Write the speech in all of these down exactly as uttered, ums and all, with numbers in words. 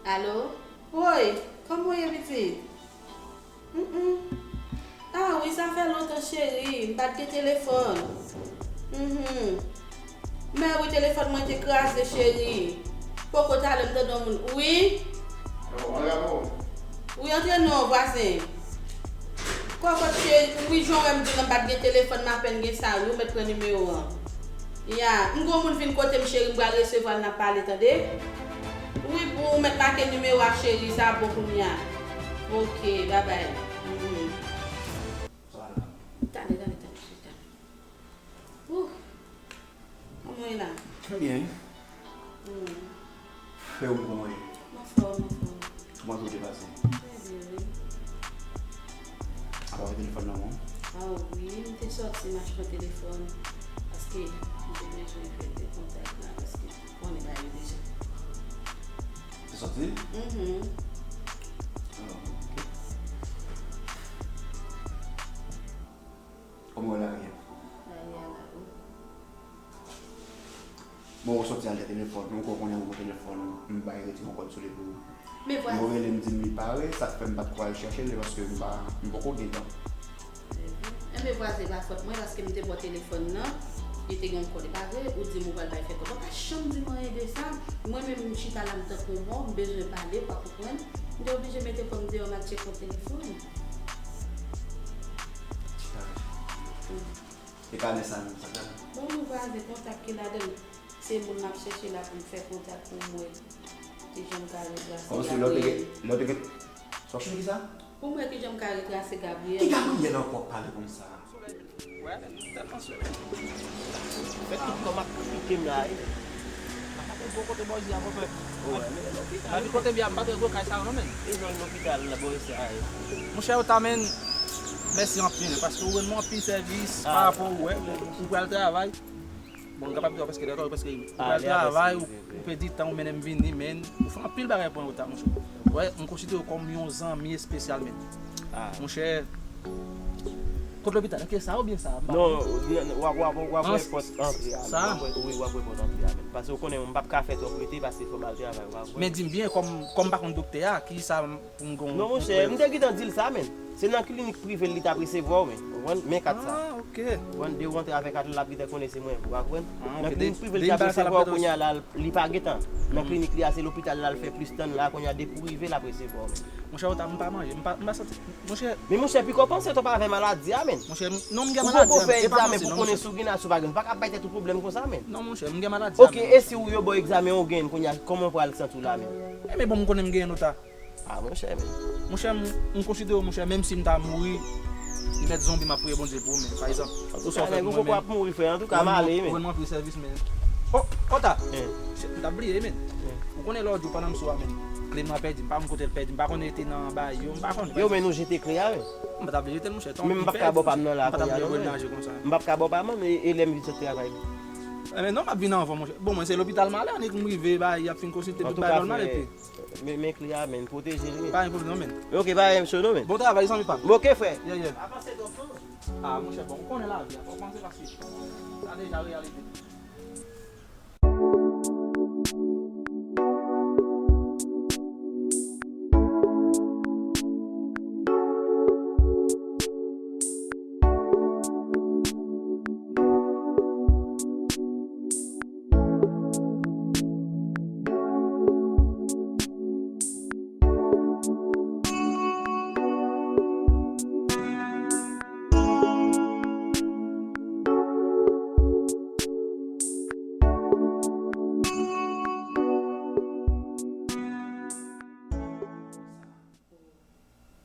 Alo? Woy, kòman w ye, pitit? Mm, mm. Ah wi, sa fè lontan, cheri. M pa t gen telefòn. Mhm. Men wi, telefòn mwen te kraze, cheri. Poko talè m tande yon moun. Wi? Wi, antre non, vwazen. Kòkòt cheri, wi, jan w wè m di w lan, m pa t gen telefòn, m apèn gen sa, wi, ou mèt pran nimewo an. Ya, m gon moun vin kote m, cheri, m pral resevwa l, n ap pale, tande? Wi, pou ou mèt make nimewo a, cheri, sa bon kounye a. Ok, babay. Mhm. Tande, tande, tande, chita. Ouh. Kòman w ye la? Très bien. Hmm. Frè ou, kòman w ye? M anfòm, m anfòm. Kòman jou te pase? Trè byen, wi. Apa w gen telefòn nan men w? Ah wi, m te sòti, m al pran telefòn. Paske m te bezwen fè de kontak la, paske ou konnen bagay yo deja. Te sòti? Mhm. Ah, ok. Kòman w lari a? Lari a la, wi. Bon, ou sòti al dèyè telefòn, ou konnen ou gon telefòn, m bay retire yon kòd sou li pou ou. Men vwa- Yo rele m di m li pare, sa k fè m pa t ko al chèche l, se paske m pa, m poko gen tan. Enben, vwazen, pa fòt mwen, paske m te ba w telefòn nan, li te gen yon kòd, e pa vre? Ou di m ou pral bay fè kòd. Ou pa janm di m anyen de sa. Mwen menm, m chita la, m tankou yon mò, m bezwen pale, ou pa konprann. M te oblije mete kò m deyò, m al tcheke yon telefòn. Chita la. Mm. E pa de sa menm, sa ka. Bon, nou vwazen, kontak ki ladan l. Se moun m ap chèche la pou m fè kontak pou m wè kijan m ka retrase Gabriel. Kòmsi lè w te gen, lè w te gen, sa w chèche ki sa? Pou m wè kijan m ka retrase Gabriel. Ki Gabriel ankò k pale konsa? Wè, tèlman sou. Fè tout kò m ap pike m la, wi. Apa te bon kote bò isi a, konpè. Wè, men lopital. Lavi kote m ye a, m pa t wè gwo kay sa yo non, men. E zòn lopital la, bò isi a, wi. Monchè, ou ta men, mèsi anpil, paske ou rann mwen anpil sèvis pa rapò ou wè, ou pral travay. Bon, m kapab di w prèske dakò, prèske ou pral travay, ou, ou pèdi tan, ou mennen m vini, men ou fè anpil bagay pou mwen, Ota, monchè. Wè, m konsidere w kòm yon zanmi espesyal, men. Monchè, kot lopital? Enke sa oubyen sa? Non, w ap, w ap, w ap wè pòt antre a, men. W ap wè, wi, w ap wè pòt antre a, men. Paske ou konnen, m p ap ka fè twòp rete, paske fò m al travay, w ap wè. Men di m byen, kòm, kòm m pa konn doktè a, ki sa pou m gon... Non, monchè, m te gentan di l sa, men. Se nan klinik prive l li t ap resevwa w, men. Ou konprann? Men kat sa. Ah, ok. Ou konprann? De ou antre avè kat la, l ap gentan konnen se mwen. Ou pa konprann? Ah, ok. Nan klinik prive l li t ap resevwa w, kounye a la, li pa gentan. Nan klinik li a, se lopital la l fè plis tan la, kounye a depi w rive, l ap resevwa w, men. Monchè, Ota, m pa manje, m pa, m pa santi, monchè. Men monchè, piko panse, to pa avè maladi a, men. Monchè, non, m gen maladi a, men. Ou poko fè egzamen pou konnen si w gen asou pa gen. Ou pa ka bay tèt ou pwoblèm konsa, men. Non, monchè, m gen maladi a, men. Ok, e si w yo ba w egzamen ou gen, kounye a, kòman w pral santi w la, men? Enben bon, m konnen m genyen, Ota. Ah, monchè, men. Monchè, m, m konsidere w, monchè, menm si m ta mouri, li mèt zonbi, m ap priye Bondye pou ou, men, pa egzanp, ou sa w fè pou mwen, men. Antouka, nèg ou poko ap mouri, frè. Antouka, m ale, men. Ou rann mwen anpil sèvis, men. Oh, Ota! M t ap bliye, men. Ou konnen lòt jou, pandan m sou a, men, kle m nan pèdi, m pa konn kote l pèdi, m pa konn li te nan bay yo, m pa konn. Yo, men nou jete kle a, men. M pa t ap vle jete l, monchè. Men m p ap ka ba w pa m nan la kounye a, non, men. M p ap ka ba w pa m, e, e lè m vin sot travay, men. Enben non, m ap vin anvan, monchè. Bon, mwen, se lopital m ale, annik m rive, bay, y ap fin konsilte m tout bagay nòmal, epi. Men, men kle a, men, pwoteje l, men. Pa gen pwoblèm non, men. Ok, pa gen cho non, men. Bon travay, zanmi pa m. Ok, frè. Yeah, yeah. Pa panse twòp non. Ah, monchè, bon, ou konnen lavi a, fò w panse paske sa deja reyalite.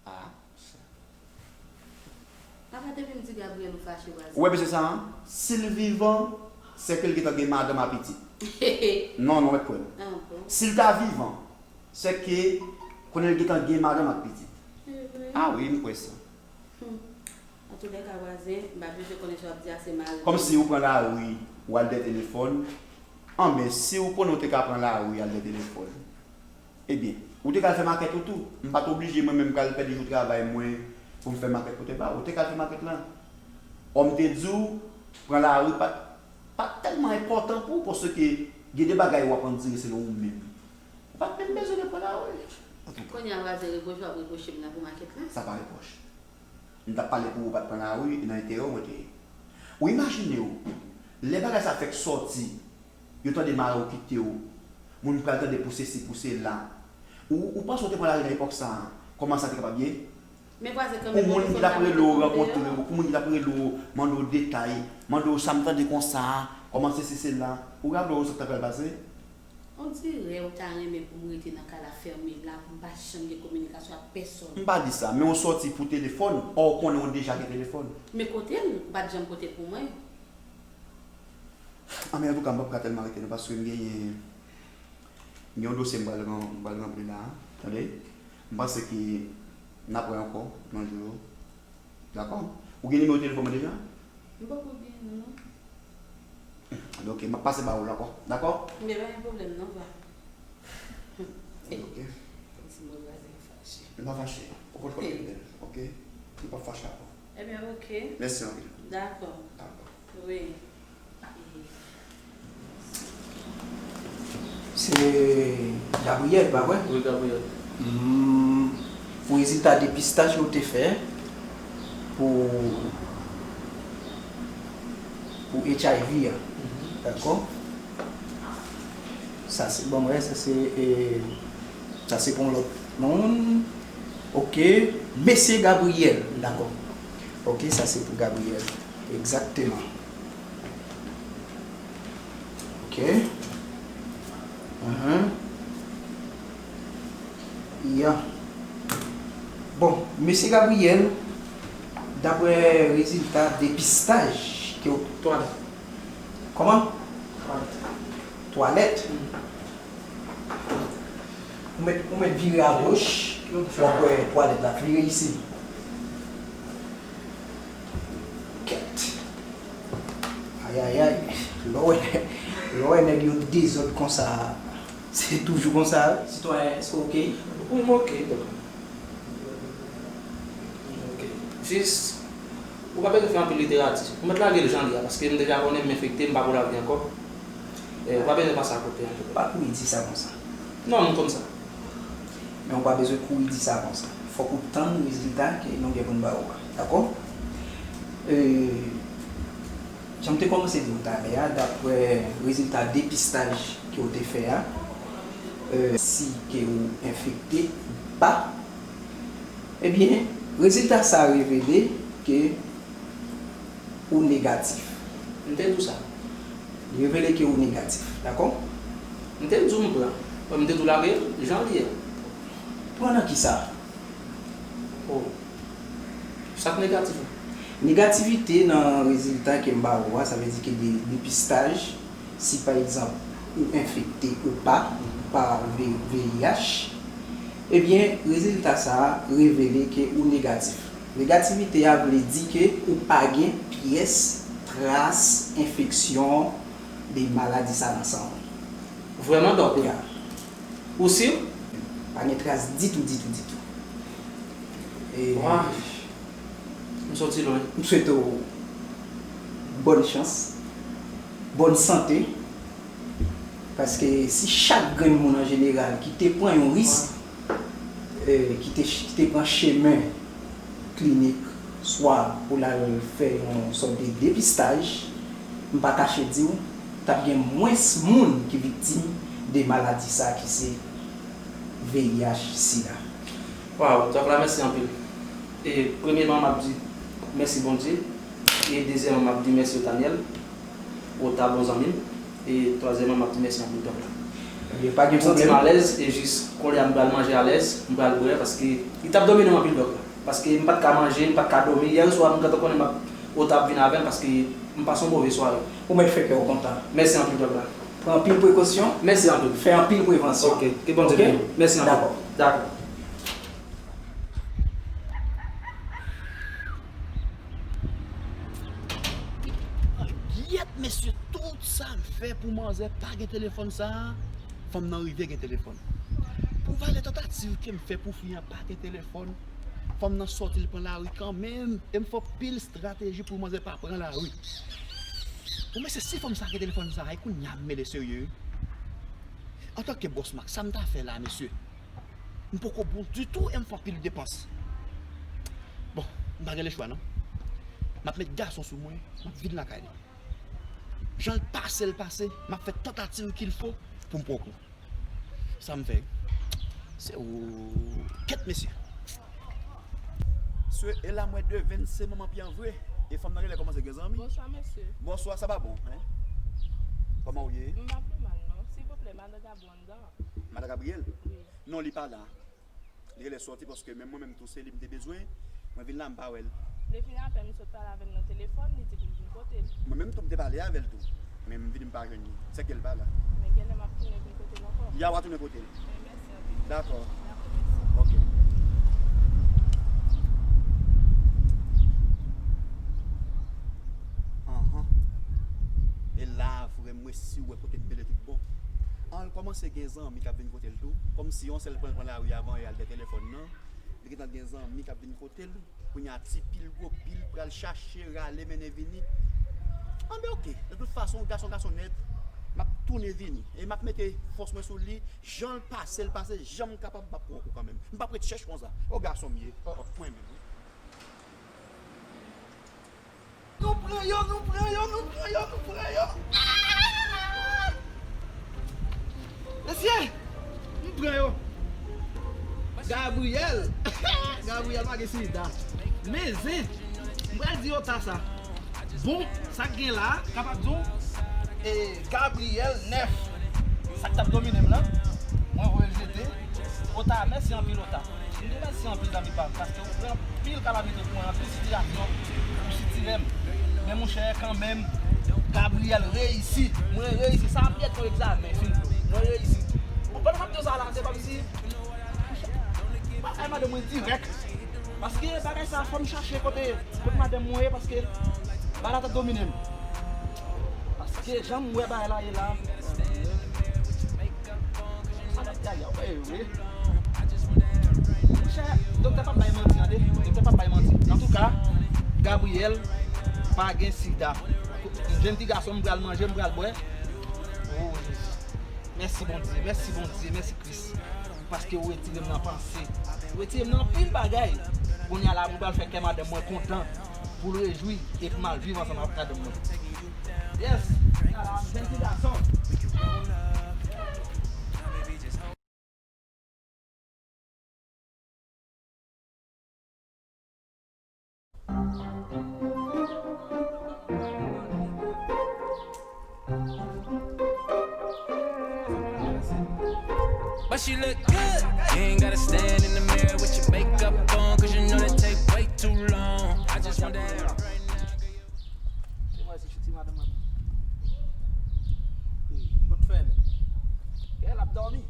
Ah, apa depi m di Gabriel ou fache, vwazen? Ou wè mesye sa a? Si l vivan, se ke l gentan gen madanm ak pitit. Non, non, mèt kwè m. Ah, bon? Si l ta vivan, se ke konnen l gentan gen madanm ak pitit. Se vre? Ah wi, m kwè sa. Hmm. Antoulèka, vwazen, m pa bezwen konnen sa w ap di a, se mari m. Kòmsi ou pran lari, ou al dèyè telefòn. Anben, si ou konnen ou te ka pran lari, al dèyè telefòn. Ebyen, ou te ka al fè makèt ou tou. M pa t oblije mwen menm pral pèdi jou travay mwen pou m fè makèt pote ba ou. Ou te ka al fè makèt la. Ò, m te di w, pran lari pa, pa tèlman enpòtan pou ou, paske gen de bagay w ap andire selon ou menm. Ou pa t menm bezwen de pran lari. Antouka. Kounye a, Razè repwoche w ap repwoche m nan pou makèt la. Sa pa repwòch. M t ap pale pou ou pa t pran lari, e nan enterè w mwen te ye. Ou imajine w, lè bagay sa fèk sòti, yo tande mare w kite w, moun pral tande pou sesi, pou sela. Ou, ou panse w te pran lari nan epòk sa a, kòman sa te kapab ye? Men vwazin kanmenm. Pou moun ki t ap rele w rankontre w, pou moun ki t ap rele w mande w detay, mande w sa m tande konsa a, kòman sesi sela, ou raple w sa k ta pral pase? Ondirè ou ta renmen pou m rete nan kay la fèmen la, pou m pa janm gen kominikasyon ak pèsòn. M pa di sa, men w sòti pou telefòn, ò w konnen w deja gen telefòn. Men kote l, ou pa t janm pote l pou mwen. A, men antouka, m p ap ka tèlman rete non, paske m genyen, m gen yon dosye m pral ran-, m pral ranpli la, tande. M panse ke n ap wè ankò nan jou yo. Dakò? Ou gen nimewo telefòn mwen deja? M poko gen non. Ok, m ap pase ba ou l ankò. Dakò? Men pa gen pwoblèm non, va. Ok. Kòmsi mwen vwazen fache. M pa fache. Ou konn kòman m ye, ok? M p ap fache ankò. Ebyen, ok. Mèsi anpil. Dakò. Dakò. Wi. Se Gabriel, pa vre? Wi, Gabriel. Hmm, pou rezilta depistaj ke w te fè pou, pou H I V a. Mhm. Dakò? Sa se, bon, wè, sa se, e, sa se pou yon lòt moun. Ok. Mesye Gabriel, dakò. Ok, sa se pou Gabriel. Egzakteman. Ok. Mhm. Ya. Bon, mesye Gabriel, daprè rezilta depistaj ke w... Twalèt. Kòman? Twalèt. Twalèt? Mm. Ou mèt, ou mèt vire agoch, w ap wè twalèt la vire isi. Kèt. Ayayay. Lè w wè, lè w wè nèg yo dezòd konsa, se toujou konsa. Sitwayen, èske w ok? Wi, m ok, bro. Ok. Jis, ou pa bezwen fè anpil literati. Ou mèt lage l jan li a, paske m deja konnen m enfekte, m pa pou lavi ankò. E, ou pa bezwen pase akote, antouka. Pa kouri di sa konsa. Non, m konn sa. Men ou pa bezwen kouri di sa konsa. Fòk ou tann rezilta ke nou gen pou n ba ou a. Dakò? E, jan m te kòmanse di w talè a, daprè rezilta depistaj ke w te fè a, e, si ke ou enfekte ou pa, ebyen, rezilta sa a revele ke ou negatif. M te di w sa. Li revele ke ou negatif, dakò? M te di w m pran. M te di w lage l jan li ye. Pran nan kisa? Oh. Sa k negatif la? Negativite nan rezilta ke m ba ou a, sa vle di ke de, depistaj, si pa egzanp ou enfekte ou pa pa V-, V I H, ebyen, rezilta sa a revele ke ou negatif. Negativite a vle di ke ou pa gen pyès tras enfeksyon de maladi sa nan san w. Vrèman, dòk? Ya. Ou si? Pa gen tras ditou, ditou, ditou. E, waw. M soti lwen. M swete w bòn chans, bòn sante, paske si chak grenn moun an jeneral ki te pran yon risk, e, ki te, ki te pran chemen klinik, swa pou l al fè yon sòt de depistaj, m pa kache di w, t ap gen mwens moun ki viktim de maladi sa ki se V I H sida. Waw, dòk la, mèsi anpil. E, premyèman, m ap di mèsi Bondye. E, dezyèmman, m ap di mèsi Otanyèl, Ota, bon zanmi m. E, twazyèmman, m ap di mèsi anpil, dòk la. Ebyen, pa gen pwoblèm. M santi m alèz, e jis kounye a m pral manje alèz, m pral bwè, paske li t ap domine m anpil, dòk la. Paske m pa t ka manje, m pa t ka dòmi. Yè swa, m gentan konnen m ap, Ota ap vin avè m, paske m pase yon move sware. Ou mèt fè kè w kontan. Mèsi anpil, dòk la. Pran anpil prekosyon. Mèsi anpil. Fè anpil prevansyon. Ok, ke Bondye beni w. Mèsi anpil. Dakò. Dakò. Gyèt, mesye, tout sa m fè pou manzè pa gen telefòn sa a, fanm nan rive gen telefòn. Pou valè tantativ ke m fè pou fi an pa gen telefòn, fanm nan sòti, l pran lari kanmenm. E m fè pil estrateji pou manzè pa pran lari. Bon, mesye, si fanm sa gen telefòn sa a, e kounye a m mele serye wi. Antanke bòs Mak, sa m ta fè la, mesye? M poko bon ditou e m fè anpil depans. Bon, m pa gen lechwa, non. M ap met gason sou mwen, m ap vin lakay li. Jan l pase, l pase, m ap fè tantativ qu'il faut pou m pran kou. Sa m fè? Se ou. Kèt, mesye. Se, e la m wè Devens se manman Pyan vre. E fanm nan genlè kòmanse gen zanmi. Bonswa, mesye. Bonswa, sa pa bon, en? Kòman w ye? M pa pi mal, non. Silvouplè, madan Gabo anndan? Madan Gabriyèl? Wi. Non, li pa la. Li genlè sòti paske menm mwen menm tou se li m te bezwen. Mwen vin la, m pa wè l. Depi apèn m sot pale avè l nan telefòn, li di pou m vin kote l. Mwen menm tou m te pale avè l tou. Men m vini m pa jwenn li. Sèke l pa la. Men genlè m ap tounen vin kote l ankò. Ya, w a tounen kote l. Men mèsi anpil. Dakò. Dakò, mèsi. Ok. Anhan. E la, frè m, mwen si w wè kote m mele tout bon. An, l kòmanse gen zanmi k ap vin kote l tou. Kòmsi yon sèl pran l pran lari avan e al dèyè telefòn nan. Li gentan gen zanmi k ap vin kote l. Kounye a, ti pil gwo pil pral chache, rale, mennen vini. Anben, ok. De tout fason, gason, gason nèt. M ap tounen vini. E m ap mete fòs mwen sou li. Jan l pase, l pase. Jan m kapab, m ap pran kou kanmenm. M p ap ret chèch konsa. O, gason m ye. O, o, mwen menm, wi. Nou pran yo, nou pran yo, nou pran yo, nou pran yo. Ah! Mesye, m pran yo. Gabriyèl. Gabriyèl pa gen sida. Men zen, m pral di yo ta sa. Bon, sa k gen la, kapab di w, e, Gabriyèl nèf. Sa k t ap domine m lan, mwen voye l jete. Ota, mèsi anpil, Ota. M di w mèsi anpil, zanmi pa m, paske ou pran anpil kalamite pou mwen, anpil sitiyasyon, ou sitire m. Men monchè, kanmenm, Gabriyèl reyisi. Mwen reyisi. Sa ap yèt yon egzamen, fin. Mwen reyisi. Bon, pandan m ap di w sa la, se kòmsi, bagay madanm mwen dirèk. Paske bagay sa, fò m chache kote, kote madanm mwen ye, paske bagay la t ap domine m. Paske jan m wè bagay la ye la, Monchè, doktè p ap bay manti, tande. Doktè p ap bay manti. Antouka, Gabriyèl pa gen sida. Jèn ti gason, m pral manje, m pral bwè. O, Jezi. Mèsi, Bondye. Mèsi, Bondye. Mèsi, Kris. Paske ou retire m nan panse. Ou retire m nan anpil bagay. Kounye a la, m pral fè kè madanm mwen kontan. Pou l rejwi e pou m al viv ansanm avèk madanm mwen. Yes! Ala, jèn ti gason. But she look good. You ain't gotta stand in the mirror with your makeup on, 'cause you know that take way too long. I just want that right now, girl. Se mwen, se chiti madanm ap. Kot fè m? Kè l ap dòmi.